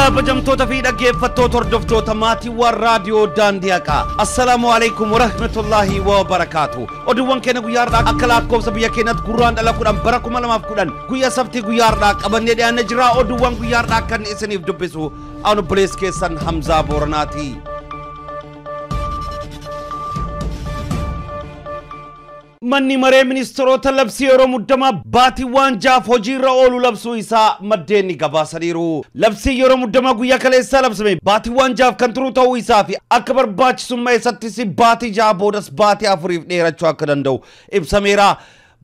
Kabajamtoota fi dhaggeeffattoota hordoftoota maatiiwwan raadiyoo daandii haqaa. Assalaamu alaikum warahmatullaahi wabarakaatu. Oduuwwan keenya guyyaa har'aa akka lakkoofsa biyya keenyaatti gurraan dhala 10 bara 2010 guyyaa sabtii guyyaa har'aa qabannee dhiyaannee jira. Oduuwwan guyyaa har'aa kan isiniif dubbisu anu obboleessa keessan Hamzaa Booranaati. Manni maree ministeerota labsii yeroo muddamaa baatiiwwan jaaf hojiirra oolu labsuu isaa maddeen ni gabaasaniiru. Labsii yeroo muddamaa guyyaa kaleessaa labsame baatiiwwan jaaf kan turu ta'uu isaa fi akka barbaachisummaa isattis baatii 6 boodas baatii 4 dheerachuu akka danda'u ibsameera.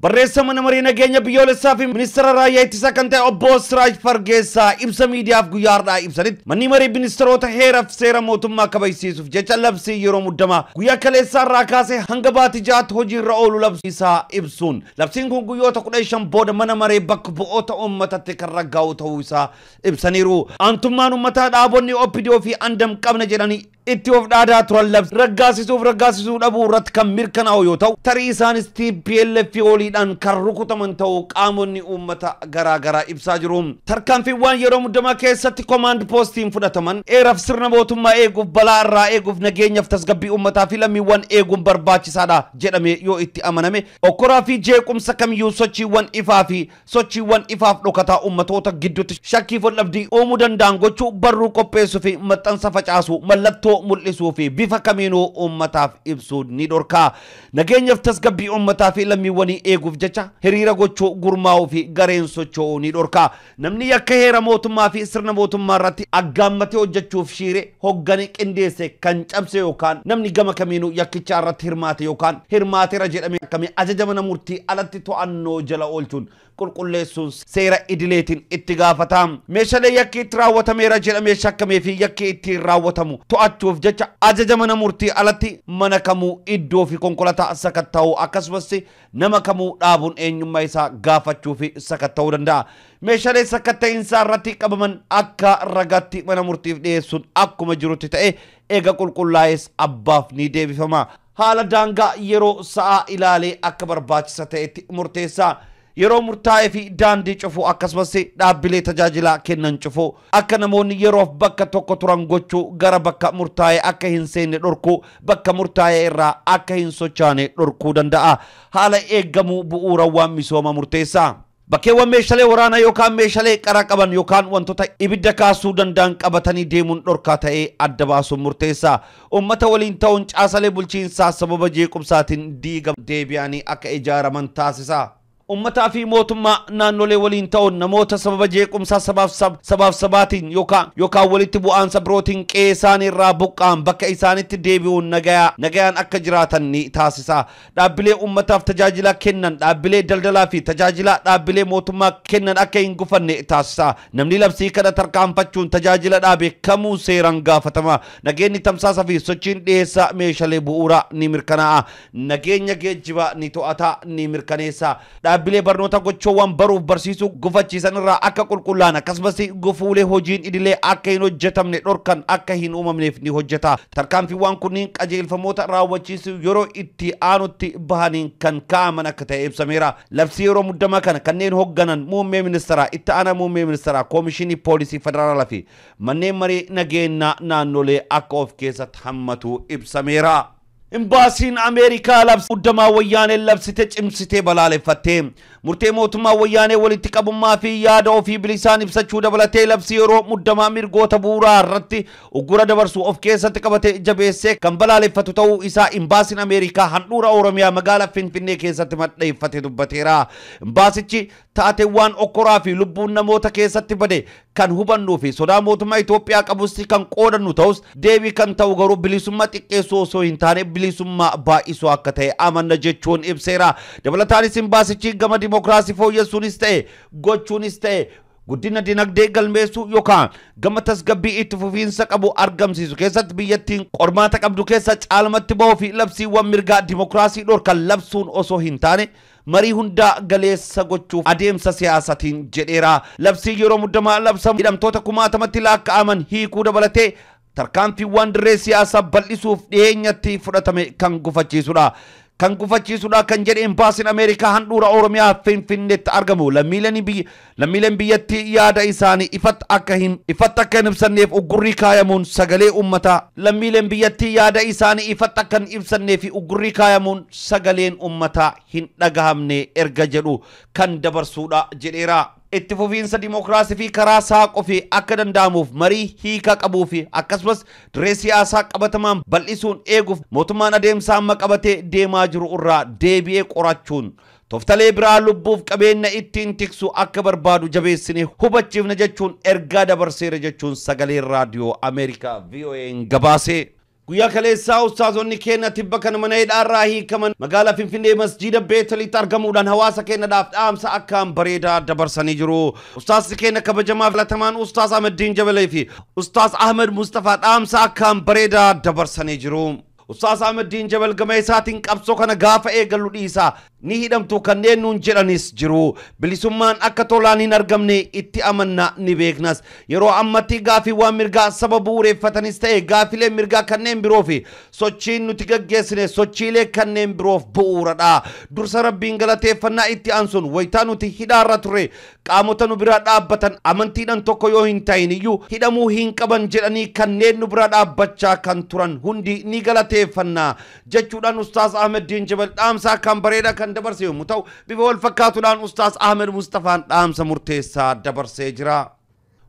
Barreessa mana maree nageenya biyyoolessaa fi ministeera raayyaa ittisaa kan ta'e obbo Siraaj Fargeessaa ibsa miidiyaaf guyyaa har'aa ibsanitti manni maree ministeerota heeraaf seera mootummaa kabajsiisuuf jecha labsii yeroo muddamaa guyyaa kaleessaa irraa kaasee hanga baatii 6tti hojiirra oolu labsii isaa ibsuun labsiin kun guyyoota 15 booda mana maree bakka bu'oota uummatatti kan raggaa'u ta'uu isaa ibsaniiru. Aantummaan uummataa dhaabonni OPDO fi andam qabna jedhanii itti of dhaadaa turan labsi raggaasisuuf raggaasisuu dhabuu irratti kan mirkanaa'u yoo ta'u tarii isaanis TPLF oliidhaan kan rukutaman ta'uu qaamonni uummata garaa garaa ibsaa jiru. Tarkaanfiiwwan yeroo muddamaa keessatti koomaand poostiin fudhataman heeraaf sirna mootummaa eeguuf balaa irraa eeguuf nageenyaaf tasgabbii uummataa fi lammiiwwan eeguun barbaachisaadha jedhame yoo itti amaname okkoraa fi jeequmsa kamiyyuu sochiiwwan ifaa fi sochiiwwan ifaaf dhokataa uummatoota gidduutti shakkii fi dhabdii uumuu danda'an gochuu barruu qopheessuu fi maxxansa facaasuu mallattoo mul'isuu fi bifa kamiinuu uummataaf ibsuu ni dhorka. Nageenyaaf tasgabbii uummataa fi lammiiwwanii eeguuf jecha hiriira gochuu gurmaa'uu fi gareen socho'uu ni dhorka. Namni yakka heera mootummaa fi sirna mootummaa irratti aggaammatee hojjechuuf shiire hoggane qindeesse kan cabse yookaan namni gama kamiinuu yakkicha irratti hirmaate yookaan hirmaateera jedhamee akkamii ajaja mana murtii alatti to'annoo jala oolchuun qulqulleessuun seera idileetiin itti gaafatama. Meeshaalee yakki itti raawwatameera jedhamee shakkamee fi yakki ittiin raawwatamu to'achuuf jecha ajaja mana murtii alatti mana kamuu iddoo fi konkolaataa sakatta'uu akkasumas nama kamuu dhaabuun eenyummaa isaa gaafachuu fi sakatta'uu danda'a. Meeshaalee sakatta'iinsaa irratti qabaman akka ragaatti mana murtiif dhiyeessuun akkuma jirutti ta'e eega qulqullaa'es abbaaf ni deebifama. Haala daangaa yeroo sa'aa ilaalee akka barbaachisa ta'etti murteessa. Yeroo murtaa'ee fi daandii cufuu akkasumas dhaabbilee tajaajilaa kennan cufuu akka namoonni yeroof bakka tokko turan gochuu gara bakka murtaa'ee akka hin seenne dhorkuu bakka murtaa'ee irraa akka hin sochoone dhorkuu danda'a. Haala eegamuu bu'uurawwan misooma murteessaa. Bakkeewwan meeshaalee waraanaa yookaan meeshaalee qara qaban yookaan wantoota ibidda kaasuu danda'an qabatanii deemuun dhorkaa ta'ee adda baasuun murteessaa. Uummata waliin ta'uun caasalee bulchiinsaa sababa jeequmsaatiin diiga deebi'anii akka ijaaraman taasisa. Uummataa fi mootummaa naannolee waliin ta'uun namoota sababa jeequmsaa sabaaf sabaatiin yookaan walitti bu'aansa birootiin qe'ee isaanii irraa buqqa'an bakka isaanitti deebi'uun nagayaan akka jiraatan ni taasisa. Dhaabbilee uummataaf tajaajila kennan, dhaabbilee daldalaa fi tajaajila dhaabbilee mootummaa kennan akka hin gufanne taasisa. Namni labsii kana tarkaanfachuun tajaajila dhaabe kamuu seeraan gaafatama. Nageenyi tamsaasa fi sochiin dhiyeessa meeshaalee bu'uuraa ni mirkanaa'a. Nageenya geejjibaa ni to'ata, ni mirkaneessa. Dhaabbilee barnoota gochoowwan baruuf barsiisuu gufachiisan irraa akka qulqullaa'an akkasumas gufuulee hojiin idilee akka hin hojjetamne dhorkan akka hin uumamneef ni hojjeta. Tarkaanfiiwwan kunniin qajeelfamoota raawwachiisuu yeroo itti aanutti bahaniin kan kaa'aman akka ta'e ibsameera. Labsii yeroo muddamaa kana kanneen hoogganan muummee ministeeraa, itti aanaa muummee ministeeraa, koomishinii poolisii federaalaa fi manneen marii nageenyaa naannolee akka of keessatti hammatu ibsameera. Imbaasiin Ameerikaa labsii muddamaa wayyaanee labsite cimsitee balaaleffatte. Murtee mootummaa wayyaanee walitti qabummaa fi yaada ofii bilisaan ibsachuu dabalatee labsii yeroo muddamaa mirgoota bu'uuraa irratti uggura dabarsuu of keessatti qabate jabeessee kan balaaleffatu ta'uu isaa imbaasiin Ameerikaa handhuura Oromiyaa magaalaa Finfinnee keessatti maxxanfate dubbateera. Imbaasichi taateewwan okkoraa fi lubbuun namoota keessatti bade kan hubannuu fi sodaa mootummaa Itoophiyaa qabus kan qoodannu ta'us deebii kan ta'u garuu bilisummaa xiqqeessuu osoo hin taane bilisummaa baay'isuu akka ta'e amanna jechuun ibseera. Dabalataanis imbaasichi gama dimokiraasii fooyyessuunis ta'e gochuunis ta'e guddina dinagdee galmeessuu yookaan gama tasgabbii itti fufiinsa qabu argamsiisu keessatti biyyattiin qormaata qabdu keessa caalmatti ba'uu fi labsiiwwan mirgaa dimokiraasii dhorkan labsuun osoo hin taane marii hundaa galeessa gochuuf adeemsa siyaasatiin jedheera. Labsii yeroo muddamaa labsamu hidhamtoota kumaatamatti lakkaa'aman hiikuu dabalatee tarkaanfiiwwan dirree siyaasaa bal'isuuf dhiyeenyatti fudhatame kan gufachiisudha. kan gufachiisudha kan jedhe Embaasiin Ameerikaa handhuura Oromiyaa Finfinneetti argamu lammiileen biyyattii yaada isaanii ifatti akka hin ibsanneef uggurrii kaayamuun sagalee uummataa lammiileen biyyattii yaada isaanii ifatti akka hin ibsanneef uggurrii kaayamuun sagaleen uummataa hin dhagahamne erga jedhu kan dabarsuudha jedheera. Itti fufiinsa dimookiraasii fi karaa saaquu fi akka danda'amuuf marii hiika qabuu fi akkasumas dirree siyaasaa qabatamaan bal'isuun eeguuf mootummaan adeemsa amma qabatee deemaa jiru irraa deebi'ee qorachuun tooftalee biraa lubbuuf qabeenya ittiin tiksu akka barbaadu jabeessine hubachiifna jechuun ergaa dabarseera jechuun sagalee raadiyoo Ameerikaa VOA'n gabaase. Guyyaa kaleessaa ustaazonni keenya tibba kana mana hidhaarraa hiikaman magaalaa Finfinnee masjiida Beetelitti argamuudhaan hawaasa keenyadhaaf dhaamsa akkaan bareedaa dabarsanii jiru. Ustaazni keenya kabajamaa filatamaan Ustaaz Ahmeddiin Jabalee fi Ustaaz Ahmed Mustafaa dhaamsa akkaan bareedaa dabarsanii jiru. Ustaaz Ahmeddiin Jabal gama isaatiin qabsoo kana gaafa eegallu dhiisaa ni hidhamtu kanneen nuun jedhanis jiru. Bilisummaan akka tolaan hin argamne itti amanna ni beeknas. Yeroo ammatti gaafiiwwan mirgaa saba bu'uureffatanis ta'e gaafilee mirgaa kanneen biroo fi sochiin nuti gaggeessine sochiilee kanneen biroof bu'uuradha. Dursa Rabbiin galateeffannaa itti aansuun wayitaa nuti hidhaarra turre qaamota nu biraa dhaabbatan amantiidhaan tokko yoo hin ta'in iyyuu hidhamuu hin qaban jedhanii kanneen nu biraa dhaabbachaa kan turan hundi ni galateeffannaa jechuudhaan Ustaaz Ahmeddiin Jabal dhaamsa akkaan bareedaa kan dabarse yommuu ta'u bifa wal fakkaatuudhaan Ustaaz Ahmed Mustafaan dhaamsa murteessaa dabarsee jira.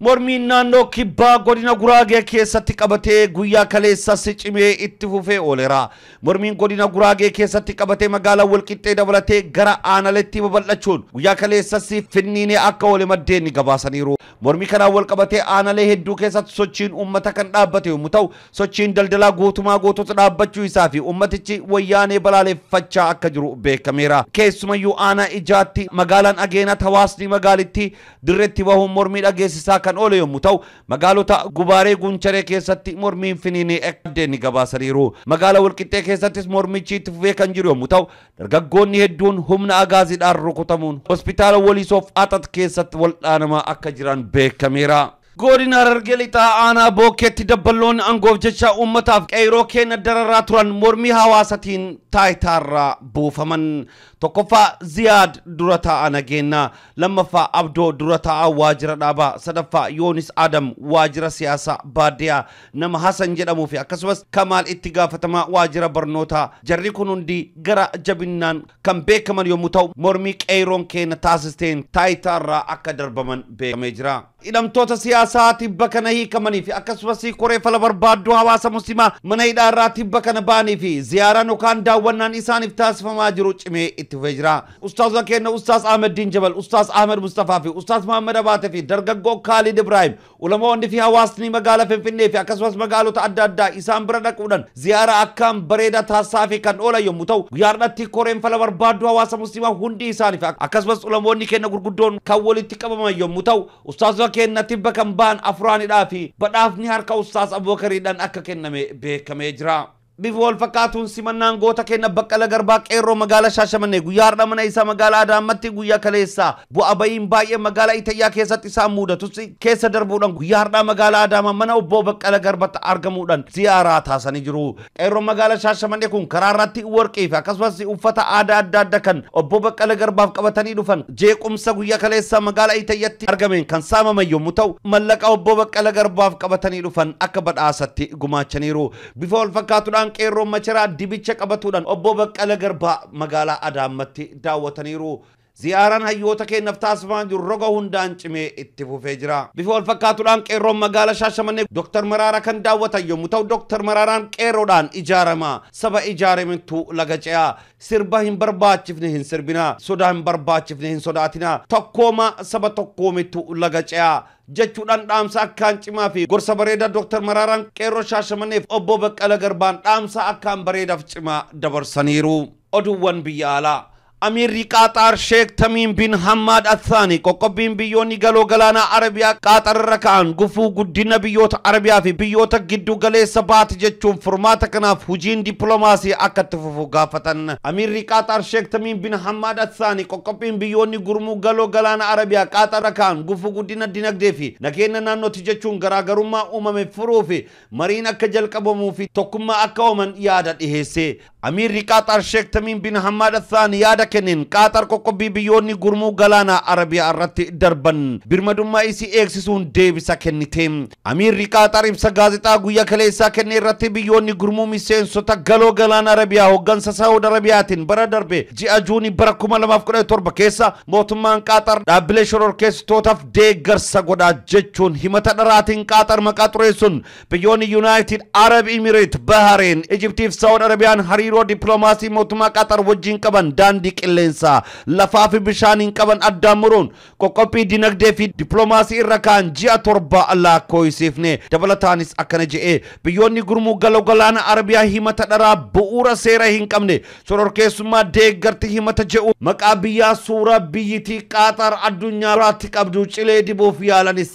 Mormiin naannoo kibbaa godina Guraagee keessatti qabatee guyyaa kaleessas cimee itti fufee ooleera. Mormiin godina Guraagee keessatti qabatee magaalaa Walqixxee dabalatee gara aanaletti babal'achuun guyyaa kaleessas finniinee akka oole maddeen ni gabaasaniiru. Mormii kanaan wal qabatee aanalee hedduu keessatti sochiin uummata kan dhaabbate yommuu ta'u sochiin daldalaa guutumaa guutuutti dhaabbachuu isaa fi uummatichi wayyaanee balaaleffachaa akka jiru beekameera. Keessumayyuu aanaa ijaatti magaalaan Ageenat hawaasni magaalittii dirreetti bahuun mormii dhageessisaa kan oole yommuu ta'u magaalota Gubaaree Guncharee keessatti mormiin finiinee maddeen ni gabaasaniiru. Magaalaa Walqixxee keessattis mormichi itti fufee kan jiru yommuu ta'u dargaggoonni hedduun humna agaaziidhaan rukutamuun hospitaala Walisoof Axat keessatti waldhaanamaa akka jiran beekameera. Godina Harargee Lixaa aanaa Bookeetti dabballoonni aangoof jecha uummataaf qeyroo keenya dararaa turan mormii hawaasatiin taayitaarraa buufaman. Tokkoffaa Ziyaad dura taa'aa nageenyaa, lammaffaa Abdoo dura taa'aa waajjira dhaabaa, sadaffaa Yoonis Adam waajjira siyaasaa baadiyyaa nama Hasan jedhamuu fi akkasumas Kamaal itti gaafatamaa waajjira barnootaa. Jarri kun hundi gara jabinnaan kan beekaman yommuu ta'u mormii qeyroon keenya taasisteen taayitaarraa akka darbaman beekamee jira. Hidhamtoota siyaasaa tibba kana hiikamanii fi akkasumas koree fala barbaadduu hawaasa musliimaa mana hidhaarraa tibba kana ba'anii fi ziyaaraan yookaan daawwannaan isaaniif taasifamaa jiru cimee itti fufee jira. Ustaazota keenya Ustaaz Ahmeddiin Jabal, Ustaaz Ahmed Mustafaa fi Ustaaz Muhammad Abaatee fi dargaggoo Kaalid Ibrahim ulamoonni fi hawaasni magaalaa Finfinnee fi akkasumas magaalota adda addaa isaan bira dhaquudhaan ziyaara akkaan bareedaa taasisaa fi kan oolan yommuu ta'u guyyaadhaatti koreen fala barbaadduu hawaasa musliimaa hundi isaanii fi akkasumas ulamoonni keenya gurguddoon kan walitti qabaman yommuu ta'u ustaazota keenya tibba kan ba'an afuraanidhaa fi badhaafni harka Ustaaz Abubakariidhaan akka kenname beekamee jira. Bifa wal fakkaatuun simannaan goota keenya Baqqala Garbaa qeerroo magaalaa Shaashamannee guyyaa har'a mana isaa magaalaa Adaamaatti guyyaa kaleessaa bu'aa ba'iin baay'ee magaalaa Itayyaa keessatti isaan mudatus keessa darbuudhaan guyyaa har'aa magaalaa Adaamaa mana obbo Baqqala Garbatti argamuudhaan ziyaaraa taasisanii jiru. Qeerroon magaalaa Shaashamannee kun karaa irratti warqii fi akkasumas uffata aadaa adda addaa kan obbo Baqqala Garbaaf qabatanii dhufan jeequmsa guyyaa kaleessaa magaalaa Itayyaatti argameen kan saamaman yommuu ta'u mallaqa obbo Baqqala Garbaaf qabatanii dhufan akka badhaasatti gumaachaniiru. Bifa wal fakkaatuudhaan qeerroon macharaa dibicha qabatuudhaan obbo Baqqala Garbaa magaalaa Adaamaatti daawwataniiru. Ziyaaraan hayyoota keenyaaf taasifamaa jiru roga hundaan cimee itti fufee jira. Bifa wal fakkaatuudhaan qeerroon magaalaa Shaashamannee Dr. Maraaraa kan daawwatan yommuu ta'u Dr. Maraaraan qeerroodhaan ijaarama. Saba ijaarametu laga ce'a. Sirba hin barbaachifne hin sirbina. Sodaa hin barbaachifne hin sodaatina. Tokkooma saba tokkoomitu laga ce'a. Jechuudhaan dhaamsa akkaan cimaa fi gorsa bareedaa Dr. Maraaraan qeerroo Shaashamanneef obbo Baqqala Garbaan dhaamsa akkaan bareedaaf cimaa dabarsaniiru. Oduuwwan biyya alaa. Amiirri Qaaxaar Sheek Tamiim bin Hammaad Athaani qoqqobbiin biyyoonni galoo galaanaa Arabiyaa Qaaxar irra ka'an gufuu guddina biyyoota Arabiyaa fi biyyoota giddu galeessa baati jechuun furmaata kanaaf hojiin dippiloomaasii akka itti fufu gaafatan. Amiirri Qaaxaar Sheek Tamiim bin Hammaad Athaani qoqqobbiin biyyoonni gurmuu galoo galaanaa Arabiyaa Qaaxar irra ka'an gufuu guddina dinagdee fi nageenya naannooti jechuun garaagarummaa uumame furuu fi mariin akka jalqabamuu fi tokkummaa akka uuman yaada dhiheesse. Amiirri Qaaxar Sheek Tamiim bin Hammaad Athaani yaada kenneen Qaaxar qoqqobbii biyyoonni gurmuu galaana Arabiyaa irratti darban birmadummaa isii eegsisuun deebisa kennite. Amiirri Qaaxar ibsa gaazexaa guyyaa kaleessaa kenne irratti biyyoonni gurmuu miseensota galoo galaana Arabiyaa hooggansa Saawud Arabiyaatiin bara darbe ji'a Juunii bara 2017 keessa mootummaan Qaaxar dhaabbilee shororkeessitootaaf deeggarsa godhaa jechuun himata dharaatiin Qaaxar maqaa xureessuun biyyoonni Yuunaayitid Arab Imireet, Bahareen, Ijiptii fi Saawud Arabiyaan hariiroo dippiloomaasii mootummaa Qaaxar wajjin qaban daandii qilleensaa lafaa fi bishaaniin qaban addaan muruun qoqqophii dinagdee fi dippiloomaasii irra kaan ji'a 7 lakkoofsifne. Dabalataanis akkana je'ee biyyoonni gurmuu galoo galaana Arabiyaa himata dharaa bu'uura seera hin qabne shororkeessummaa deeggarti himata je'u maqaa biyyaa suuraa biyyitii Qaaxar addunyaa biraatti qabdu cilee dibuuf yaalanis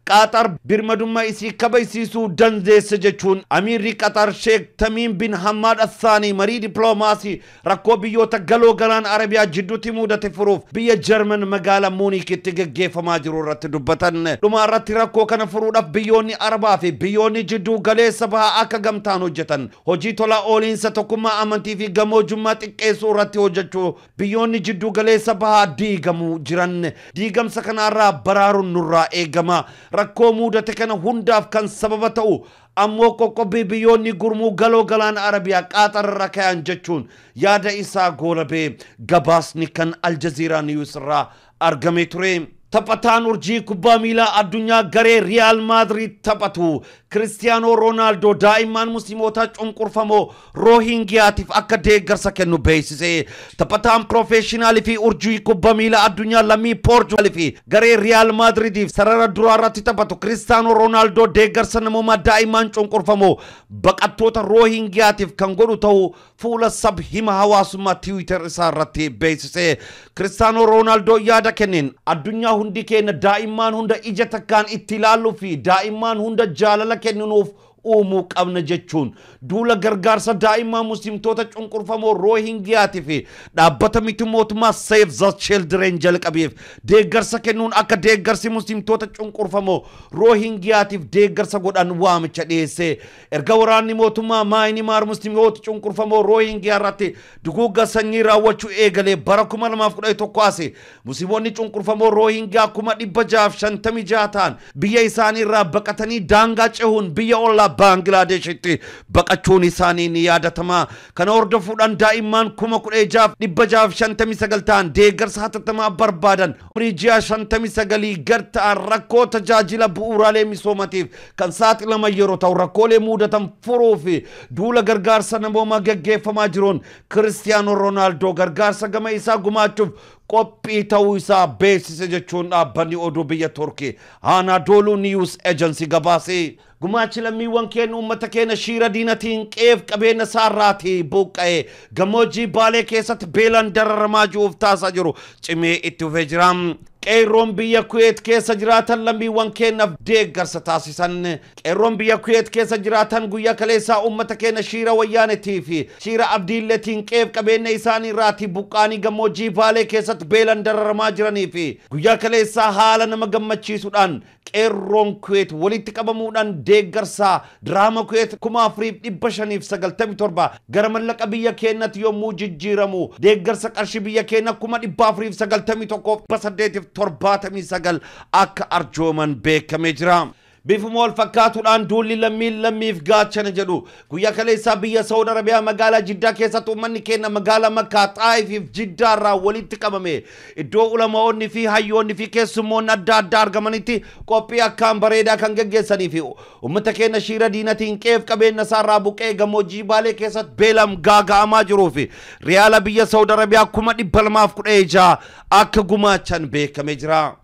Qaaxar birmadummaa isii kabajsiisuu dandeesse jechuun Amiirri Qaxar Sheek Tamiim bin Hammaad Athaanii marii dippiloomaasii rakkoo biyyoota galoo galaana Arabiyaa jidduutti mudate furuuf biyya Jarman magaalaa Muunikitti geggeeffamaa jiru irratti dubbatan. Dhuma irratti rakkoo kana furuudhaaf biyyoonni Arabaa fi biyyoonni jidduu galeessa bahaa akka gamtaan hojjetan hojii tola ooliinsa tokkummaa amantii fi gamoojummaa xiqqeessuu irratti hojjechuu biyyoonni jidduu galeessa bahaa diigamuu jiran diigamsa kanarraa baraaruun nurraa eegama. Rakkoo mudate kana hundaaf kan sababa ta'u ammoo qoqqobbii biyyoonni gurmuu galoo galaana Arabiyaa Qaaxar irra kayan jechuun yaada isaa goolabee gabaasni kan Aljazeeraa Niwus irraa argame ture. Taphataan urjii kubbaa miilaa addunyaa garee Riyaal Maadriid taphatu Kiristiyaanoo Roonaaldoo daa'imman musliimotaa cunqurfamoo Roohingiyaatiif akka deeggarsa kennu beeksise. Taphataan piroofeeshinaalii fi urjii kubbaa miilaa addunyaa lammii Poorchugaal fi garee Riyaal Maadriidiif sarara duraa irratti taphatu Kiristiyaanoo Roonaaldoo deeggarsa namoomaa daa'imman cunqurfamoo baqattoota Roohingiyaatiif kan godhu ta'uu fuula sab hima hawaasummaa Tiwiitar isaa irratti beeksise. Kiristiyaanoo Roonaaldoo yaada kenneen addunyaa hundi keenya daa'imman hunda ija takkaan itti ilaaluu fi daa'imman hunda jaalala kenninuuf uumuu qabna jechuun duula gargaarsa daa'imman muslimtoota cunqurfamoo Roohingiyaatii fi dhaabbata miti mootummaa Save the Children jalqabeef deeggarsa kennuun akka deeggarsi muslimtoota cunqurfamoo Roohingiyaatiif deeggarsa godhan waamicha dhiyeesse. Erga waraanni mootummaa Maayinimaar muslimtoota cunqurfamoo Roohingiyaa irratti duguugga sanyii raawwachuu eegalee bara 2011 ase musliimoonni cunqurfamoo Roohingiyaa 656 ta'an biyya isaanii irraa baqatanii daangaa cehuun biyya ollaa Baangilaadeeshitti baqachuun isaanii ni yaadatama. Kana hordofuudhaan daa'imman 16,659 ta'an deeggarsa hatattamaa barbaadan umurii ji'a 59 gad ta'an rakkoo tajaajila bu'uuraalee misoomatiif kan saaxilaman yeroo ta'u rakkoolee mudatan furuu fi duula gargaarsa namoomaa geggeeffamaa jiruun Kiristiyaanoo Roonaaldoo gargaarsa gama isaa gumaachuuf qophii ta'uu isaa beeksise jechuun dhaabbanni oduu biyya Turkii Anadolu News Agency gabaase. Gumaachi lammiiwwan keenya uummata keenya shiira diinatiin qeef qabeenya isaarraatii buqqa'e gammoojjii Baalee keessatti beelaan dararamaa jiruuf taasisaa jiru cimee itti fufee jira. Qeerroon biyya Kuweet keessa jiraatan lammiiwwan keenyaaf deeggarsa taasisan. Qeerroon biyya Kuweet keessa jiraatan guyyaa kaleessaa uummata keenya shiira wayyaanetii fi shiira abdiilleetiin qeef qabeenya isaanii irraatii buqqaanii gammoojjii Baalee keessatti beelaan dararamaa jiranii fi guyyaa kaleessaa haala nama gammachiisuudhaan qeerroon Kuweet walitti qabamuudhaan deeggarsa diraama Kuweet 4597 gara mallaqa biyya keenyatti yommuu jijjiiramu deeggarsa qarshii biyya keenya 491,879 akka arjooman beekamee jira. Bifuma wal fakkaatuudhaan duulli lammiin lammiif gaachana jedhu guyyaa kaleessaa biyya Saawud Arabiyaa magaalaa Jiddaa keessatti uummanni keenya magaalaa Makkaa Xaayifiif Jiddaa irraa walitti qabame iddoo ulamaa'onni fi hayyoonni fi keessummoonni adda addaa argamanitti qophii akkaan bareedaa kan geggeessanii fi uummata keenya shiira diinatiin qeef qabeenya isaarraa buqqee gammoojjii Baalee keessatti beelam gaaga'amaa jiruu fi riyaala biyya Saawud Arabiyaa 216,000 akka gumaachan beekamee jira.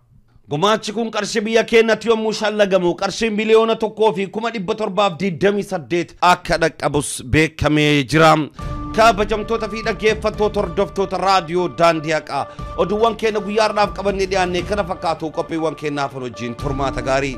Gumaachi kun qarshii biyya keenyatti yommuu shallagamu qarshii 1,728 akka dhaqqabus beekamee jira. Kabajamtoota fi dhaggeeffattoota hordoftoota raadiyoo Daandii Haqaa oduuwwan keenya guyyaa har'aaf qabannee dhiyaanne kana fakkaatu qophiiwwan keenyaaf wajjin turmaata gaarii.